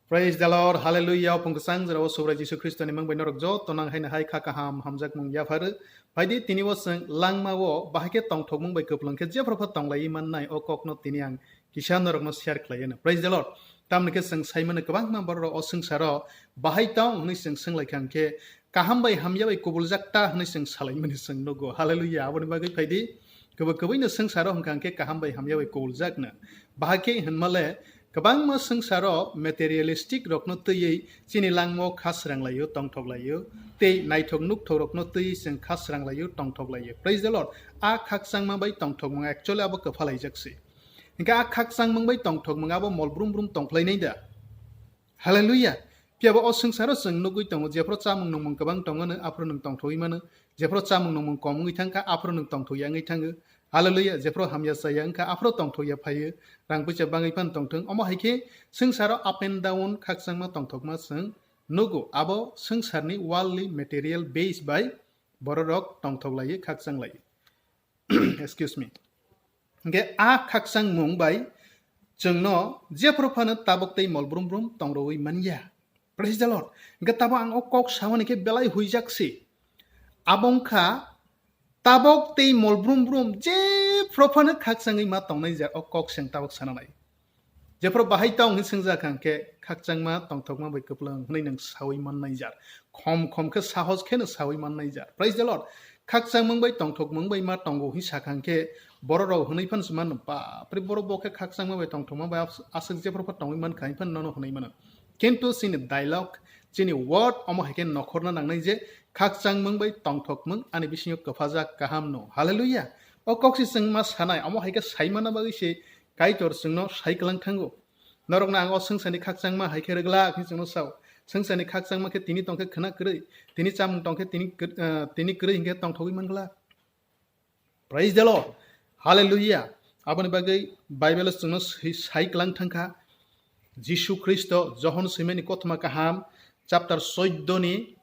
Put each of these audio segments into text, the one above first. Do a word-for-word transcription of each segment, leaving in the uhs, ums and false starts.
Praise the Lord, hallelujah. Pungkwchang jora o Subrai Jisu Khristo ni mung bai norok joto nang haino hai kha kaham hamjakmung yapharu. Phaidi tini o chwng langma o bahai khe tongthokmung bai kwplwng khe jephru pha tonglaiwi mannai o kokno tini ang kisa norokno share khlai anw. Praise the Lord. Tamni khe chwng sai mano kwbangma borok rok o swngcharo bahai tong hwnwi chwng swng lai kha hwnkhe kaham bai hamya bai kubuljak ta hwnwi chwng salai mani chwng nugo. Hallelujah. Aboni bagwi phaidi kwbwi kwbwino swngcharo hwnkha hwnkhe kaham bai hamya bai kubuljakno. Bahai khe hwnmale kwbangma swngcharo materialistic rokno twiwi chini langmao kha sranglaio, tongthoklaio, tei naithok nukthok rokno twiwi chwng kha sranglaio, tongthoklaio. Praise the Lord. A khakchangma bai tongthokmung actually abo kwphalaijak se. Hwnkhe a khakchangmung bai tongthokmung abo mol brum brum tongphlainai da? Hallelujah. Phiya bo o swngcharo chwng nugwi tongo, jephru chamung nungmung kwbang tongo no, aphru nwng tongthogwi mano. Jephru chamung nungmung kom wngwi thangkha, aphru nwng tongthogya wngwi thango. Hallelujah. Jephru hamya chaya wngkha, aphru tongthogya phaio. Rang puisa bangwi phano tongthung. Omo hai khe swngcharo up and down khakchangma tongthokma chwng nugo. Abo swngcharni worldly material base bai bororok tongthoklaio, khakchanglaio. Excuse me. Hwnkhe a khakchangmung bai chwngno jephru phano tabuk tei mol brum brum tongrogwi manya. Praise the Lord. Hwnkhe tabuk ang o kok samani khe belai huijak se. Abo wngkha tabuk tei mol brum brum jephru phano khakchangwi ma tongnai ja o kok se ang tabuk sana nai. Jephru bahai tong hwnwi swngjak kha hwnkhe khakchangma tongthokma bai kwplwng hwnwi nwng sawi mannai jar. Khom khom khe sahos kheno sawi mannai jar. Praise the Lord. Khakchangmung bai tongthokmung bai ma tongo hwnwi sakha hwnkhe bororok hwnwi phano se mano, "Bapre, borok bo khe khakchangma bai tongthokma bai as-, aswk jephru pha tongwi mankha," hwnwi phano nono hwnwi mano. Kintu chini dialogue, chini word omo hai khe nokhorna nangnai je khakchangmung bai tongthokmung ani bisingo kwphajak kaham no. Hallelujah. O kok se chwng ma sanai, omo hai khe sai manna bagwi se Kaitor chwngno sai kwlang thango. Norokno ang o swngcharni khakchangma hai khe rwglak hwnwi chwngno sao. Swngcharni khakchangma khe tini tong khe khwna kwrwi, tini chamung tong khe tini kwr-, ah, tini kwrwi hwnkhe tongthogwi man glak. Praise the Lord. Hallelujah. Aboni bagwi Bible o chwngno sai, sai kwlang thangkha. Jisu Khristo Johon swimani kothoma kaham chapter soiddoni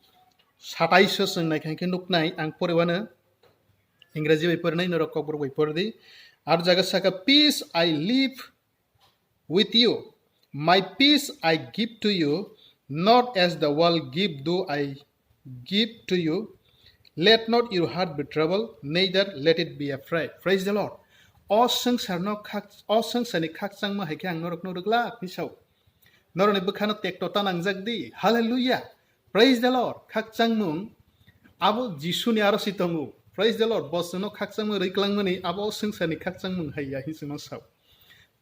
satais o chwng naikha hwnkhe nuknai, ang poriwano Ingreji bai porinai, norok Kokborok bai pordi. Ar jaga saka, "Peace I leave with you. My peace I give to you, not as the world give do I give to you. Let not your heart be troubled, neither let it be afraid." Praise the Lord. O swngcharno khak-, o swngcharni khakchangma hai khe ang norokno rwglak hwnwi sao. Norokni bwkhano tekto ta nangjak di. Hallelujah. Praise the Lord. Khakchangmung abo Jisuni aro si tongo. Praise the Lord. Bo chwngno khakchangmung rwi klangmani abo o swngcharni khakchangmung hai ya hwnwi chwngno sao.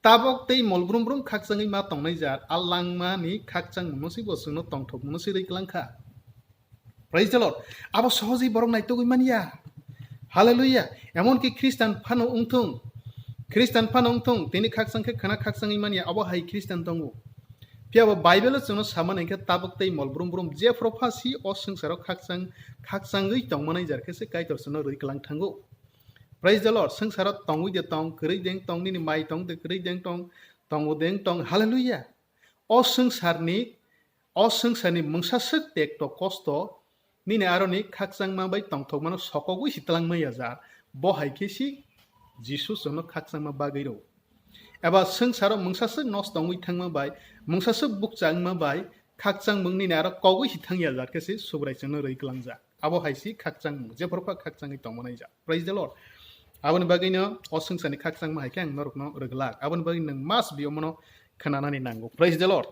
Tabok tei mol brum brum khakchangwi ma tongnai jar, a langmani khakchangmungno si bo chwngno tongthokmungno si rwi klangkha. Praise the Lord. Abo sohojwi borok naitugwi manya. Hallelujah. Emonki Khristan phano wngthung. Khristan phano wngthung, tini khakchang khe khwna khakchangwi manya, abo hai Khristan tongo. Phiya bo Bible o chwngno samani hwnkhe tabok tei mol brum brum jephru pha si o swngcharo khakchang, khakchangwi tongmanai jar khe se Kaitor chwngno rwi kwlang thango. Praise the Lord. Swngcharo tongwi de tong, kwrwi deng tong, nini mai tong de kwrwi deng tong, tongo deng tong. Hallelujah. O swngcharni, o swngcharni mungsaswk tekto kosto nini aroni khakchangma bai tongthokmano sokogwi si twlangma ya jar, bo hai khe si Jisu chwngno khakchangma bagwi rw. Eba swngcharo mungsaswk nosto wngwi thangma bai, mungsaswk bukcha wngma bai khakchangmung nini aro kogwi si thang ya jar khe se Subrai chwngno rwi kwlangjak. Abo hai si khakchangmung, jephru pha khakchangwi tongmanai jak. Praise the Lord. Aboni bagwino o swngcharni khakchangma hai khe ang norokno rwglak. Aboni bagwi nwng must be omono khwnanani nango. Praise the Lord.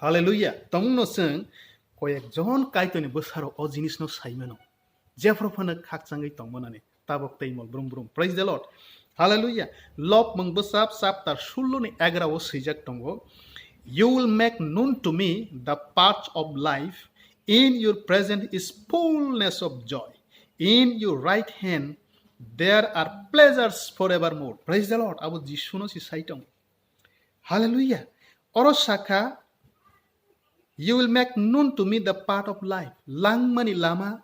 Hallelujah. Tongmungno chwng koyek jon Kaitorni bwsarok o jinisno sai mano. Jephru phano khakchangwi tongmanani tabok tei mol brum brum. Praise the Lord. Hallelujah. Lobmung bwsap chapter sullo ni egaroh o swijak tongo, "You will make known to me the path of life. In your presence is fullness of joy. In your right hand there are pleasures forevermore." Praise the Lord. Abo Jisuno si sai tong. Hallelujah. Oro sakha, "You will make known to me the path of life." Langmani lama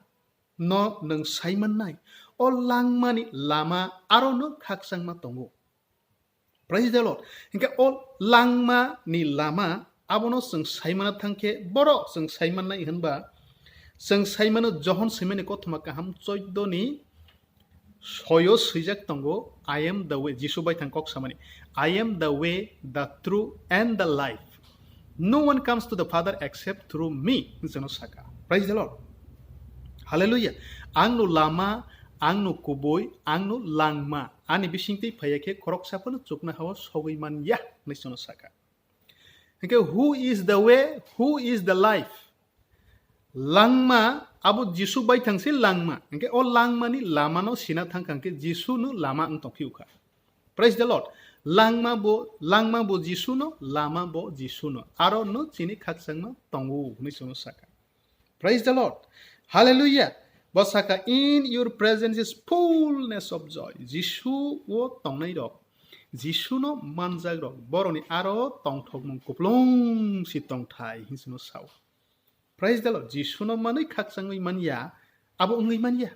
no nwng sai mannai. O langmani lama aro no khakchangma tongo. Praise the Lord. Hingke o langmani lama abono chwng sai mana thangkhe borok chwng sai mannai hinba chwng sai mano Johon swimani kothoma kaham choiddoni soyo swijak tongo, "I am the way," Jisu bai thang kok samani, "I am the way, the truth and the life. "No one comes to the Father except through me," hinwi chwngno saka. Praise the Lord. Hallelujah. Ang no lama, ang no kubui, ang no langma. Ani bisingtwi phaiya khe khoroksa phano chuknohao sogwi man ya, hinwi chwngno saka. Hinkhe, "Who is the way? Who is the life?" Langma, abo Jisu bai thang se langma. Hinkhe o langmani lamano sina thang kha hinkhe Jisu no lama wng tong phiu kha. Praise the Lord. Langma bo, langma bo Jisu no, lama bo Jisu no. Aro no chini khakchangma tongo, hinwi chwngno saka. Praise the Lord. Hallelujah. Bo saka, "In your presence is fullness of joy." Jisu o tongnai rok, Jisu no manjak rok, boroni aro tongthokmung kuplung si tongthai, hinwi chwngno sao. Praise the Lord. Jisu no manwi khakchangwi man ya, abo wngwi man ya.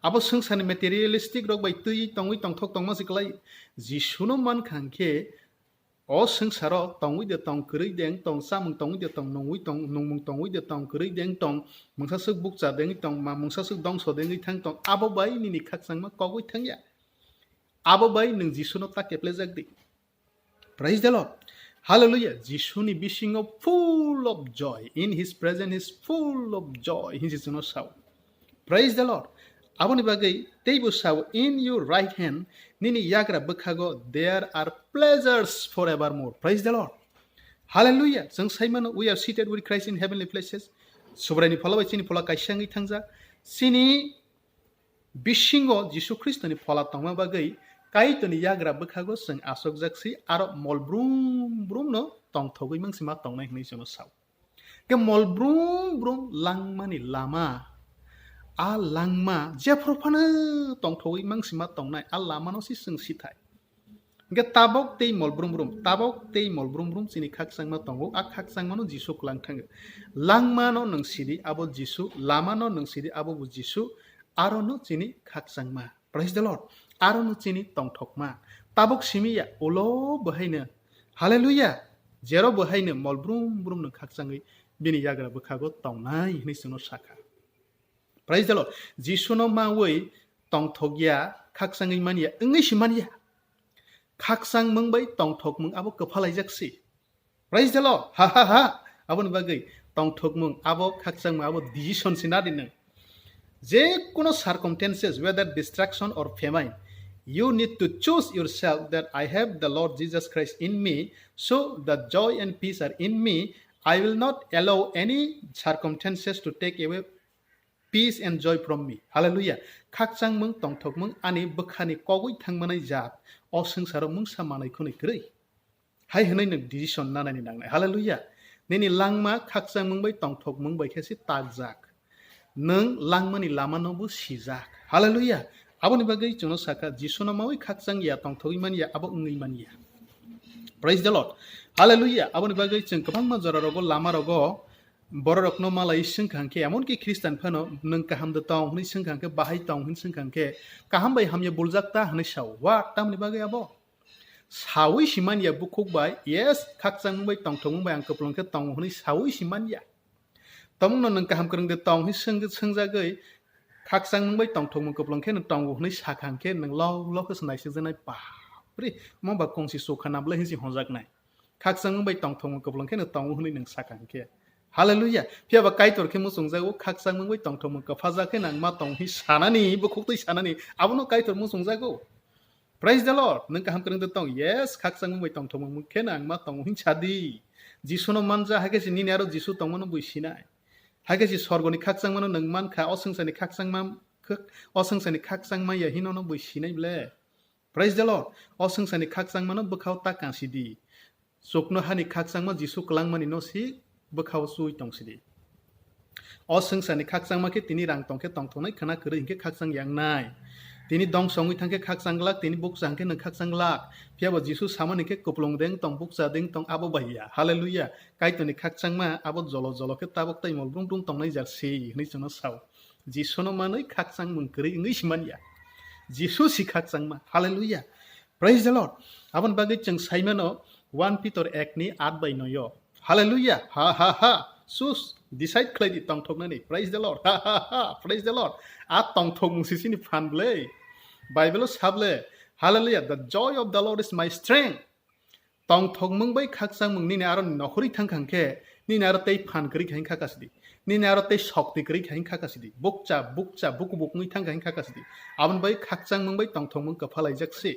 Abo swngcharni materialistic rok bai twi tongwi tongthok tongma se klai. Jisu no man kha hinkhe, o swngcharo tongwi de tong, kwrwi de wng tong, chamung tongwi de tong, nungwi tong, nungmung tongwi de tong, kwrwi de wng tong, mungsa swk bukcha de wngwi tong, ma mungsa swk dongso de wngwi thang tong, abo bai nini khakchangma kogwi thang ya. Abo bai nwng Jisu no ta keplejak di. Praise the Lord. Hallelujah. Jisu ni bisingo full of joy. In his presence is full of joy. Hinwi chwngno sao. Praise the Lord. Aboni bagwi teibo sao, "In your right hand," nini yagra bwkhago, "there are pleasures forevermore." Praise the Lord. Hallelujah. Chwng sai mano, "We are seated with Christ in heavenly places." Subraini phola bai chini phola kaisa wngwi thangjak. Chini bisingo Jisu Khristoni phola tongma bagwi Kaitorni yagra bwkhago chwng achukjak si, aro mol brum brum no tongthogwi mangsima tongnai hinwi chwngno sao. Khe mol brum brum langmani lama, a langma jephru phano tongthogwi mangsima tongnai, a lamano si chwng sithai. Hingke tabok tei mol brum brum, tabok tei mol brum brum chini khakchangma tongo, a khakchangmano Jisu kwlang thango. Langmano nwng sidi, abo Jisu, lamano nwng sidi, abo bo Jisu, arono chini khakchangma. Praise the Lord. Arono chini tongthokma. Tabok simi ya, ulo bo haino. Hallelujah. Jero bo haino mol brum brum nwng khakchangwi bini yagra bwkhago tongnai hinwi chwngno sakha. Praise the Lord. Jisuno mawi tongthok ya, khakchangwi man ya, wngwi si man ya. Khakchangmung bai tongthokmung abo kwphalaijak si. Praise the Lord. Ha, ha, ha. Aboni bagwi tongthokmung abo khakchangmung abo decision si nadi nwng. Je kono circumstances, whether destruction or famine, you need to choose yourself that I have the Lord Jesus Christ in me, so the joy and peace are in me. I will not allow any circumstances to take away peace and joy from me. Hallelujah. Khakchangmung, tongthokmung, ani bwkhani kogwi thangmanai jat, o swngcharo mungsa manai khwnwi kwrwi. Hai hwnwi nwng decision nanani nangnai. Hallelujah. Nini langma khakchangmung bai tongthokmung bai khe se takjak. Nwng langmani lamano bo sijak. Hallelujah. Aboni bagwi chwngno sakha, Jisuno mawi khakchang ya, tongthogwi man ya, abo wngwi man ya. Praise the Lord. Hallelujah. Aboni bagwi chwng kwbangma jora rogo, lama rogo, bororokno malai swngkha hwnkhe, emonki Khristan phano, "Nwng kaham da tong?" hwnwi swngkha hwnkhe, "Bahai tong?" hwnwi swngkha hwnkhe, "Kaham bai hamya buljak ta?" hwnwi sao. What? Tamni bagwi abo? Saui si man ya bukhuk bai, yes, khakchangmung bai, tongthokmung bai ang kwplwng khe tongo hwnwi saui si man ya. Tongmungno nwng kaham kwrwng de tong hwnwi swng-, swngjagwi, khakchangmung bai tongthokmung kwplwng khe nwng tongo hwnwi sakha hwnkhe, nwng lok lok khe se naisingjaknai, "Bapre, omo ba kongsi chukha na bwlai?" hwnwi se hwnjaknai. Khakchangmung bai tongthokmung kwplwng khe nwng tongo hwnwi nwng sakha hwnkhe. Hallelujah. Phiya ba Kaitor khe muchungjago, khakchangmung bai tongthokmung kwphajak khe nang ma tong hwnwi sanani, bukhuktwi sanani, abono Kaitor muchungjago. Praise the Lord. Nwng kaham kwrwng de tong? Yes, khakchangmung bai tongthokmung khe nang ma tong hwnwi sadi. Jisuno manja, hai khe se nini aro Jisu tongmano bui sinai. Hai khe se sorgoni khakchangmano nwng mankha, o swngcharni khakchangma, khak-, o swngcharni khakchangma ya hino no bui sinai ble. Praise the Lord. O swngcharni khakchangmano bwkhao ta kansidi. Chuknohani khakchangma Jisu kwlangmani no si bwkhao chui tongsidi. O swngcharni khakchangma khe tini rang tong khe tongthoknai, khwna kwrwi hwnkhe khakchang yangnai. Tini dongso wngwi thang khe khakchang glak, tini bukcha hwnkhe nwng khakchang glak. Phiya bo Jisu samani khe kwplwng deng tong, bukcha deng tong, abo bai ya. Hallelujah. Kaitorni khakchangma abo jolo jolo khe tabok tai mol brum brum tongnai jar si hwnwi chwngno sao. Jisuno manwi khakchangmung kwrwi wngwi si man ya. Jisu si khakchangma. Hallelujah. Praise the Lord. Aboni bagwi chwng sai mano, one Pitor ek ni aat bai noi o. Hallelujah. Ha, ha, ha. Sus, decide khlai di tongthoknani. Praise the Lord. Ha, ha, ha. Praise the Lord. A tongthokmung si chini phan ble. Bible o sa ble. Hallelujah. "The joy of the Lord is my strength." Tongthokmung bai khakchangmung nini aro nokhorwi thangkha hwnkhe, nini aro tei phan kwrwi kha hwnkha kasidi. Nini aro tei sokti kwrwi kha hwnkha kasidi. Bukcha, bukcha, buku bukungwi thangkha hwnkha kasidi. Aboni bai khakchangmung bai tongthokmung kwphalaijak se.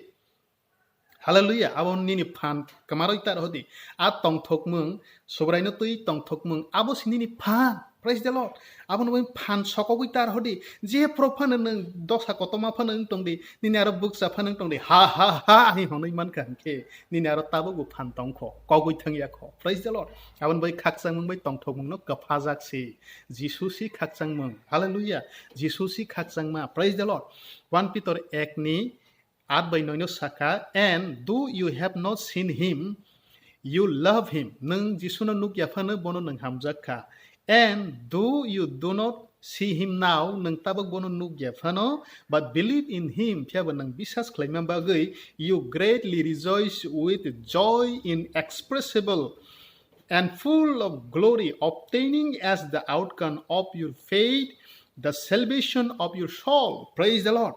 Hallelujah. Abo nini phan kwmarwi ta rohdi. A tongthokmung, Subraino twi tongthokmung, abo se nini phan. Praise the Lord. Aboni bai phan sokogwi ta rohdi. Je phoro phano nwng dosa kotorma phano wng tongdi, nini aro bukcha phano wng tongdi. Ha, ha, ha, hai hwnwi mankha hwnkhe, nini aro tabukbo phan tongkho, kogwi thangya kho. Praise the Lord. Aboni bai khakchangmung bai tongthokmungno kwphajak se. Jisu si khakchangmung. Hallelujah. Jisu si khakchangma. Praise the Lord. One Peter ek ni aat bai noi no sakha, "And though you have not seen him, you love him." Nwng Jisuno nukya phano bono nwng hamjak kha. "And though you do not see him now," nwng tabuk bono nukya phano, "but believe in him," phiya bo nwng biswas khlaima bagwi, "you greatly rejoice with joy inexpressible and full of glory, obtaining as the outcome of your faith the salvation of your soul." Praise the Lord.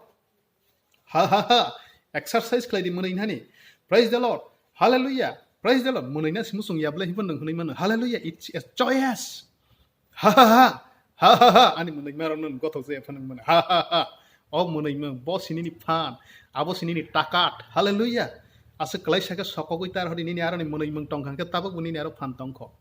Ha ha ha. Exercise khlai di mwnwi hani. Praise the Lord. Hallelujah. Praise the Lord. Mwnwi na simu sung yable himbo nung hwnwi mano. Hallelujah. It's a joyous. Ha ha ha. Ha ha ha. Ani mwnwi maro nung gothok je phano mano. Ha ha ha. O mwnwi mung bo sinini phan. Abo sinini takat. Hallelujah. Asa klai saka sokogwi tar hori nini aroni mwnwi mung tongkhang ke tabuk nini aro phan tongkho.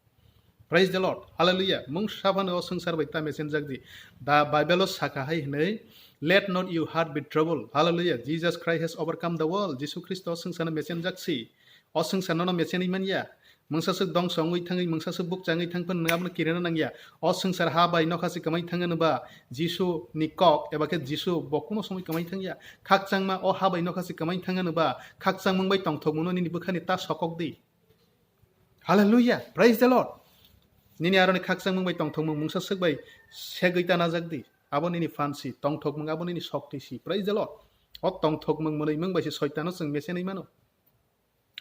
Praise the Lord. Hallelujah. Mungsa phano o swngchar bai ta mechenjak di. Da Bible o sakha hai hwnwi, "Let not your heart be troubled." Hallelujah. Jesus Christ has overcome the world. Jisu Khristo o swngcharno mechenjak si. O swngchar nono mechenwi manya. Mungsa swk dongso wngwi thangwi, mungsa swk bukcha wngwi thang phano nwng abono kirina nangya. O swngchar ha bai nokha se kwmai thangya nw ba Jisu ni kok eba khe Jisu bo kuno somoi kwmai thangya. Khakchangma o ha bai nokha se kwmai thangya nw ba khakchangmung bai tongthokmung no nini bwkhani ta sokok di. Hallelujah. Praise the Lord. Nini aroni khakchangmung bai tongthokmung mungsa swk bai segwi ta najak di. Abo nini phan si, tongthokmung abo nini sokti si. Praise the Lord. O tongthokmung mwnwi mung bai si soitano chwng mechenwi mano.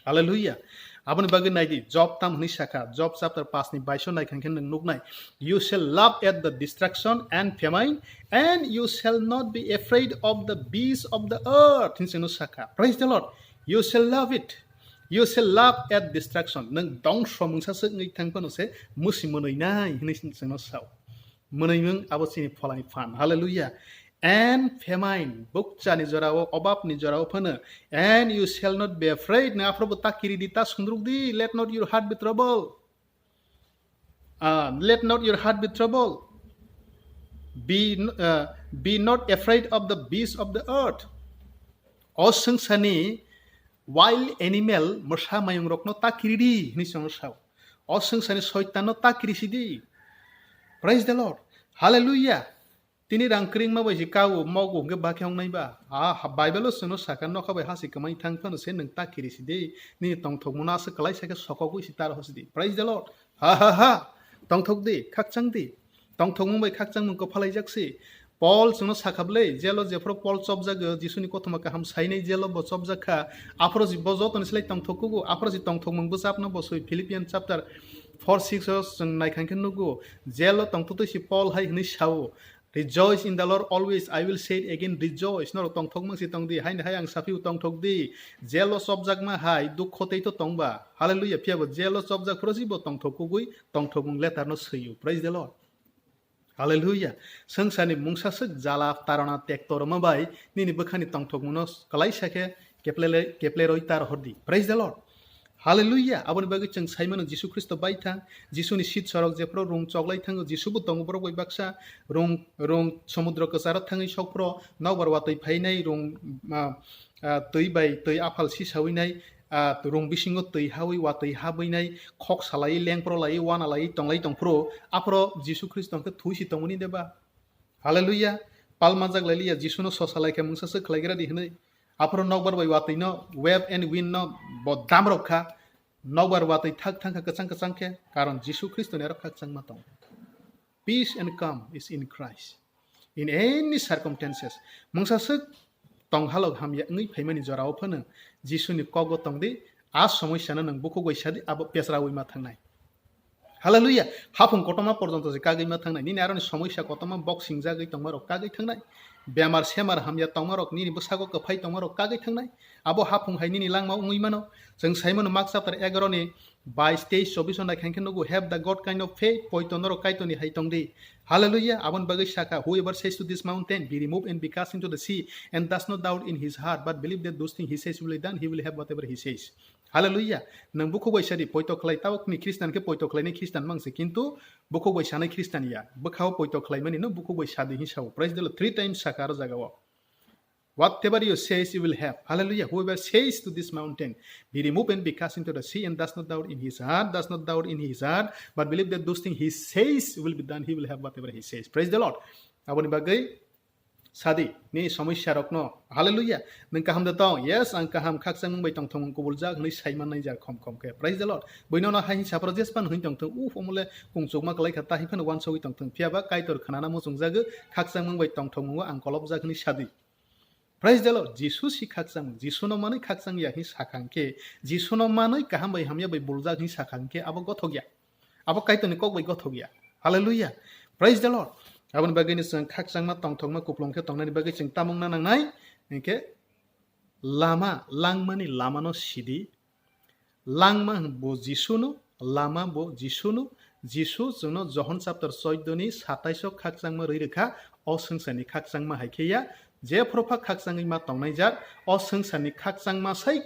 Hallelujah. Aboni bagwi nai di, Job tam hwnwi sakha, Job chapter paanch ni baiso nai khan khe nwng nuknai, "You shall laugh at the destruction and famine, and you shall not be afraid of the beasts of the earth," hwnwi chwngno sakha. Praise the Lord. "You shall love it. You shall laugh at destruction." Nwng dongso mungsa swk wngwi thang phano se musi mwnwi nai hwnwi chwngno sao. Mwnwi mung abo chini pholani phan. Hallelujah. And famine, bukcha ni jorao, obab ni jorao phano, "And you shall not be afraid." Nwng aphuru bo ta kiri di, ta sundruk di, "Let not your heart be troubled." Ah, "Let not your heart be troubled. Be, n- uh, be not afraid of the beasts of the earth." O swngcharni wild animal, mwsa mayung rokno ta kiri di hwnwi chwngno sao. O swngcharni soitanno ta kiri si di. Praise the Lord. Hallelujah. Tini rang kringma bai se kao, mogo hwnkhe bakhe wngnai ba? A, ha, Bible o chwngno sakha, nokha bai ha se kwmai thang phano se nwng ta kiri si di. Nini tongthokmano aswk kwlai sa khe sokogwi se tar hosi di. Praise the Lord. Ha, ha, ha. Tongthok di, khakchang di. Tongthokmung bai khakchangmung kwphalaijak se. Paul chwngno sakha bwle, jelo jephuru Paul chopjago, Jisuni kothoma kaham sainai jelo bo chopjak kha. Aphuru si bo jotoni slai tongthok kugo, aphuru si tongthokmung bwchapno bo swi. Philippians chapter four six o chwng naikha khe nugo, jelo tongthoktwi si Paul hai hwnwi sao, "Rejoice in the Lord always. I will say it again, rejoice." Norok tongthokmung si tong di, haini hai ang saphio tongthok di. Jelo chopjakma hai dukho tei to tong ba. Hallelujah. Phiya bo jelo chopjak phuru si bo tongthok kugwi tongthokmung letter no swi-o. Praise the Lord. Hallelujah. Swngcharni mungsa swk jala, tarana, tekto rwma bai nini bwkhani tongthokmungno kwlaisa khe keplele-, kepleroi ta rohor di. Praise the Lord. Hallelujah. Aboni bagwi chwng sai mano Jisu Khristo bai thang. Jisuni seat sorok jephuru rung choklai thango, Jisu bo tongo borok bai baksa. Rung, rung somudro kwcharo thangwi sokphuru nokbar watwi phainai, rung, ah, ah, twi bai twi aphal sisawi nai, ah, rung bisingo twi hawi watwi habwi nai, khok salai, lengpro lai, wana lai, tonglai tongphuru, aphuru Jisu Khristo hwnkhe thwi si tongmani de ba? Hallelujah. Pal manjak lai liya, Jisuno sosa lai khe mungsa swk khlai gra di hwnwi. Aphuru nokbar bai watwi no, wave and wind no bo dam rok kha. Nokbar watwi thak thang kha kwchang kwchang khe, karon Jisu Khristo ni aro khakchangma tong. Peace and calm is in Christ. In any circumstances, mungsa swk tong halok hamya wngwi phaimani jorao phano Jisuni kogo tong di, a somosya no nwng bukhuk bai sa di, abo pesra wi ma thangnai. Hallelujah. Haphung kotorma porjonto se kagwi ma thangnai. Nini aroni somosya kotorma boxing jagwi tongmarok kagwi thangnai. Bemar semar hamya tongmarok, nini bwsago kwphai tongmarok kagwi thangnai. Abo haphung hai nini langma wngwi mano. Chwng sai mano Mark chapter egaroni bais, teis, chobbish o naikha khe nugo, "Have the God kind of faith, poito norok Kaitorni hai tongdi." Hallelujah. Aboni bagwi sakha, "Whoever says to this mountain, 'Be removed and be cast into the sea,' and does not doubt in his heart, but believe that those things he says will be done, he will have whatever he says." Hallelujah. Nwng bukhuk bai sadi, poito khlai, tabukni Khristan khe poito khlainai Khristan mangse, kintu bukhuk bai sanai Khristan ya. Bwkhao poito khlaimani no bukhuk bai sadi hin sao. Praise the Lord. Three times sakha aro jagao. "Whatever you says, you will have." Hallelujah. "Whoever says to this mountain, 'Be removed and be cast into the sea,' and does not doubt in his heart, does not doubt in his heart, but believe that those things he says will be done, he will have whatever he says." Praise the Lord. Aboni bagwi sadi, nini somosya rokno. Hallelujah. Nwng kaham da tong? Yes, ang kaham, khakchangmung bai tongthokmung kubuljak hwnwi sai mannai jar khom khom khe. Praise the Lord. Buino no hai hin sapro jespan hwn tongthung, "Uf, omole kungchukma kwlai kha," tahi phano wansogwi tongthung. Phiya ba Kaitor khnana muchungjagwi khakchangmung bai tongthokmungo ang kolobjak hwnwi sadi. Praise the Lord. Jisu si khakchangmung. Jisu no manwi khakchang ya hin sakha hwnkhe, Jisu no manwi kaham bai hamya bai buljak hin sakha hwnkhe, abo gothok ya. Abo Kaitorni kok bai gothok ya. Hallelujah. Praise the Lord. Aboni bagwi no chwng khakchangma tongthokma kuplung khe tongnani bagwi chwng tamung na nangnai. Hinkhe lama, langmani lama no sidi. Langma bo Jisu no, lama bo Jisu no. Jisu chwngno Johon chapter choiddoni satais o khakchangma rwi rwkha, o swngcharni khakchangma hai khe ya. Jephru pha khakchangwi ma tongnai jak, o swngcharni khakchangma sai,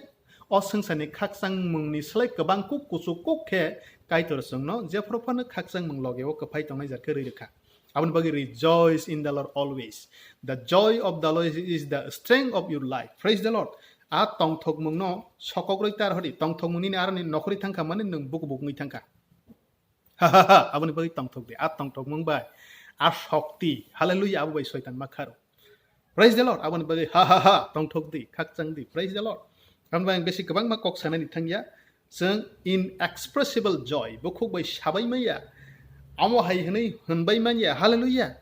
o swngcharni khakchangmungni slai kwbang kuk kuchuk kuk khe Kaitor chwngno jephru phano khakchangmung logeo kwphai tongnai jak khe rwi rwkha. Aboni bagwi, "Rejoice in the Lord always. The joy of the Lord is the strength of your life." Praise the Lord. A tongthokmungno sokokrwi tar hodi, tongthokmung nini aroni nokhorwi thangkha mani nwng buku bukungwi thangkha. Ha, ha, ha, aboni bagwi tongthok di, a tongthokmung bai, a shokti, hallelujah, abo bai soitan ma kharo. Praise the Lord, aboni bagwi, ha, ha, ha, tongthok di, khakchang di, praise the Lord. Aboni bagwi ang besi kwbangma kok sanani thangya, chwng inexpressible joy, bukhuk bai sabai maya, amo hai hwnwi hwnbai manya, hallelujah.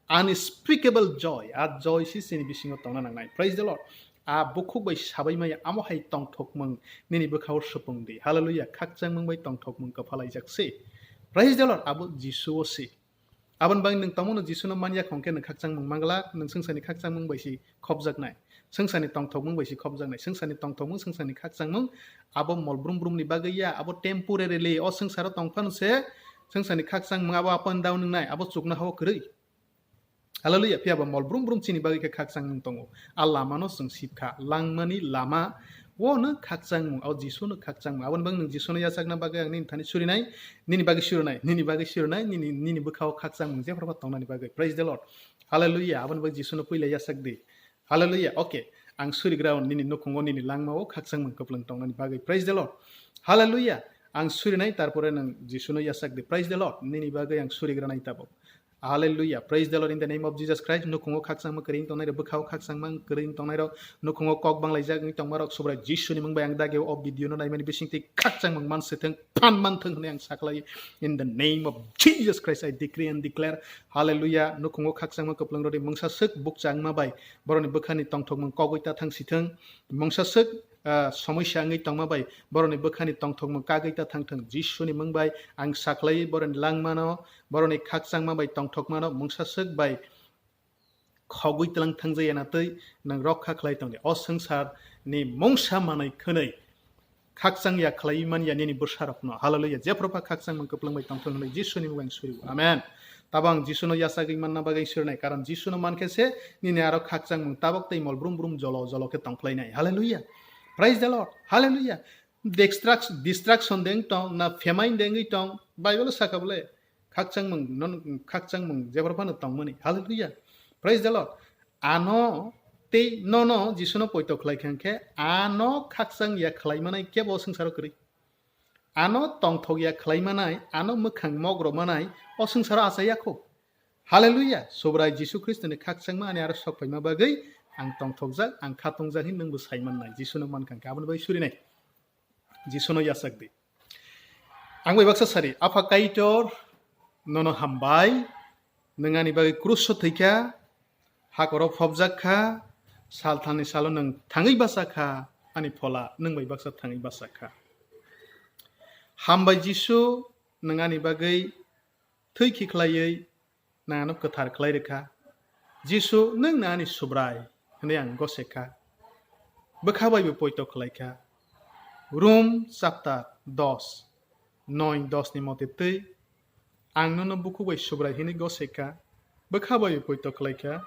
Unspeakable joy, a joy si chini bisingo tongna nangnai. Praise the Lord. A bukhuk bai sabai maya, amo hai tongthokmung nini bwkhao supung di. Hallelujah. Khakchangmung bai tongthokmung kwphalaijak se. Praise the Lord. Abo Jisu o se. Aboni bagwi nwng tongmano Jisu no manya khong khe nwng khakchangmung manglak, nwng swngcharni khakchangmung bai si khopjaknai. Swngcharni tongthokmung bai si khopjaknai. Swngcharni tongthokmung, swngcharni khakchangmung abo mol brum brum ni bagwi ya, abo temporarily o swngcharo tong phano se swngcharni khakchangmung abo up and down wngnai, abo chuknohao kwrwi. Hallelujah. Phiya ba mol brum brum chini bagwi khe khakchangmung tongo. A lama no chwng sipkha. Langmani lama o no khakchangmung, o Jisu no khakchangmung. Aboni bagwi nwng Jisu no yachakna bagwi ang nini thani surinai, nini bagwi surinai, nini bagwi surinai, nini, nini bwkhao khakchangmung jephru pha tongnani bagwi. Praise the Lord. Hallelujah. Aboni bagwi Jisu no puila yachak di. Hallelujah. Okay. Ang surigra o nini nukhungo nini langma o khakchangmung kwplwng tongnani bagwi. Praise the Lord. Hallelujah. Ang surinai, tarpore nwng Jisu no yachak di. Praise the Lord. Nini bagwi ang surigra nai tabuk. Hallelujah. Praise the Lord in the name of Jesus Christ. Nukhungo khakchangma kwrwi tongnai rok, bwkhao khakchangma kwrwi tongnai rok, nukhungo kok banglaijak wngwi tongma rok, Subrai Jisu ni mung bai ang dageo o video no naimani bisingtwi khakchangmung man se thung, phan man thung hwnwi ang sakhlai. In the name of Jesus Christ, I decree and declare. Hallelujah. Nukhungo khakchangma kwplwng rodi mungsa swk bukchangma bai boroni bwkhani tongthokmung kogwi ta thang si thung. Mungsa swk ah, somosya wngwi tongma bai boroni bwkhani tongthokmung kagwi ta thang thung. Jisuni mung bai ang sakhlaiwi boroni langmano, boroni khakchangma bai tongthokmano mungsa swk bai khogwi tlang thangjaya na twi nwng rokha khlai tongdi. O swngcharni mungsa manwi khwnwi khakchang ya khlaiwi man ya nini bwsarokno. Hallelujah. Jephru pha khakchangmung kwplwng bai tongthung hwnwi Jisuni mung bai ang suri o. Amen. Tabo ang Jisuno yachagwi manna bagwi ang surinai, karon Jisuno mankhe se nini aro khakchangmung tabok tei mol brum brum jolo jolo khe tongkhlainai. Hallelujah. Praise the Lord. Hallelujah. Distract-, distraction deng tong, na famine dengwi tong, Bible saka bole khakchangmung, non, khakchangmung jephru phano tongmani. Hallelujah. Praise the Lord. Ano tei nono Jisuno poito khlai kha khe, ano khakchang ya khlai manai kebo swngcharo kwrwi. Ano tongthok ya khlai manai, ano mwkhang mokro manai, o swngcharo achai ya kho. Hallelujah! Subrai Jisu Khristoni khakchangma ani aro sok phaima bagwi ang tongthokjak, ang kha tongjak hin nwngbo sai mannai. Jisuno mankha khe aboni bagwi surinai. Jisuno yachak di. Ang bai baksa sari, Apha Kaitor, nono hambai, nwng ani bagwi kruso thwikha, hakoro phobjak kha, salthalni salo nwng thangwi bachakha, ani phola nwng bai baksa thangwi bachakha. Hambai Jisu, Nwng ani bagwi thwi khiklaiwi nwng ano kwthar khlai rwkha. Jisu, nwng no ani Subrai hwnwi ang gosek kha. Bwkha bai bo poito khlai kha. Rom chapter dos, noi dos ni mote twi, ang nono bukhuk bai Subrai hwnwi gosek kha. Bwkha bai bo poito khlai kha.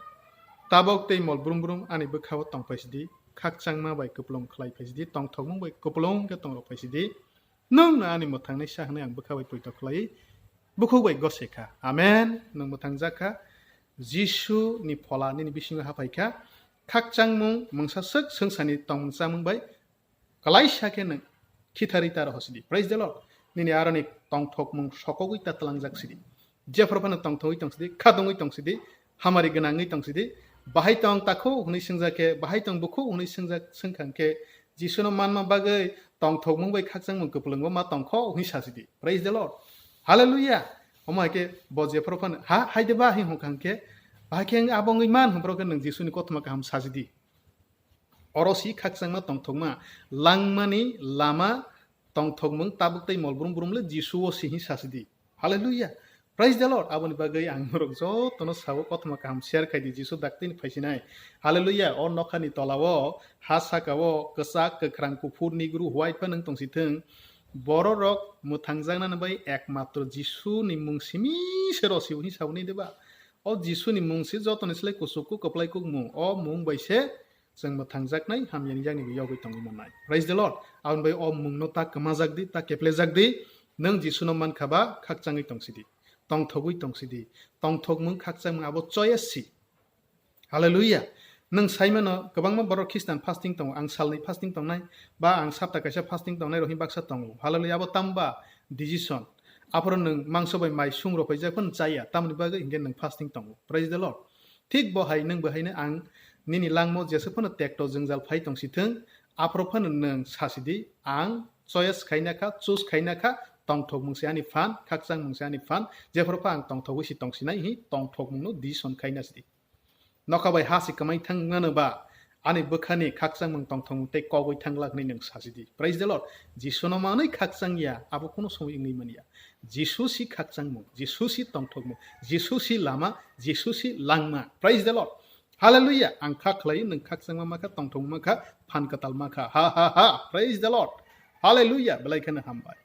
Tabok tei mol brum brum ani bwkha o tong phai sidi, khakchangma bai kwplung khlai phai sidi, tongthokmung bai kwplung khe tong rok phai sidi. Nwng no ani mwthangnaisa hwnwi ang bwkha bai poito khlai, bukhuk bai gosek kha. Amen. Nwng mwthangjak kha. Jisu ni phola nini bisingo haphai kha. Khakchangmung mungsa swk swngsa ni tongmung chamung bai kwlaisa khe nwng khitharwi ta roho sidi. Praise the Lord. Nini aroni tongthokmung sokogwi ta twlangjak sidi. Jephru phano tongthokgwi tong sidi, khatungwi tong sidi, hamari gwnangwi tong sidi. Bahai tong takhu hwnwi swngjak khe, bahai tong bukhu hwnwi swngjak, swngkha khe, Jisuno manma bagwi tongthokmung bai khakchangmung kwplwngbo ma tongkho hwnwi sa sidi. Praise the Lord. Hallelujah. Omo hai khe bo jephru phano, "Ha, hai de ba?" hwnwi hwnkha khe, bahai khe abo wngwi man hwnphru khe nwng Jisuni kothoma kaham sa sidi. Oro si khakchangma tongthokma, langmani lama tongthokmung tabuk tei mol brum brum le Jisu o si hwnwi sa sidi. Hallelujah. Praise the Lord. Aboni bagwi ang norok jotono sao kothoma kaham share khai di, Jisu daktini phaisinai. Hallelujah. O nokhani tolao, ha sakao, kwchak, kwkhrang, kuphur, nigru, white phano wng tong si thung. Bororok mwthangjaknani bai ekmatro Jisuni mung simi se rw si hwnwi sa hwnwi de ba? O Jisuni mung se jotoni slai kuchuk kuk kwplai kuk mung. O mung bai se chwng mwthangjaknai hamyani yakni bo yogwi tongwi mannai. Praise the Lord. Aboni bai o mungno ta kwmajak di, ta keplejak di. Nwng Jisuno mankha ba khakchangwi tong sidi. Tongthogwi tong sidi. Tongthokmung khakchangmung abo choice si. Hallelujah. Nwng saimano kwbangma borok Christian fasting tongo. Ang salni fasting tongnai, ba ang sapta kaisa fasting tongnai rok hwnwi baksa tongo. Hallelujah. Abo tamba decision. Aphuru nwng mangso bai mai sung rw phaijak phano chaya. Tamoni bagwi hinkhe nwng fasting tongo. Praise the Lord. Thik bo hai nwng bo haino ang nini langmao jesa phano tekto jwngjal phai tong si thung, aphuru phano nwng sa sidi, ang choice khaina kha, choose khaina kha, tongthokmung se ani phan, khakchangmung se ani phan, jephuru pha ang tongthogwi si tong sinai hi tongthokmungno decision khaina sidi. Nokha bai ha si kwmai thang mano ba, ani bwkhani khakchangmung tongthokmung tei kogwi thang glak hwnwi nwng sa sidi. Praise the Lord. Jisuno manwi khakchang ya, abo kuno somoi wngwi man ya. Jisu si khakchangmung, Jisu si tongthokmung, Jisu si lama, Jisu si langma. Praise the Lord. Hallelujah. Ang kha khlai, nwng khakchangma ma kha, tongthokma ma kha, phan kwtal ma kha. Ha, ha, ha. Praise the Lord. Hallelujah. Belai kheno hambai.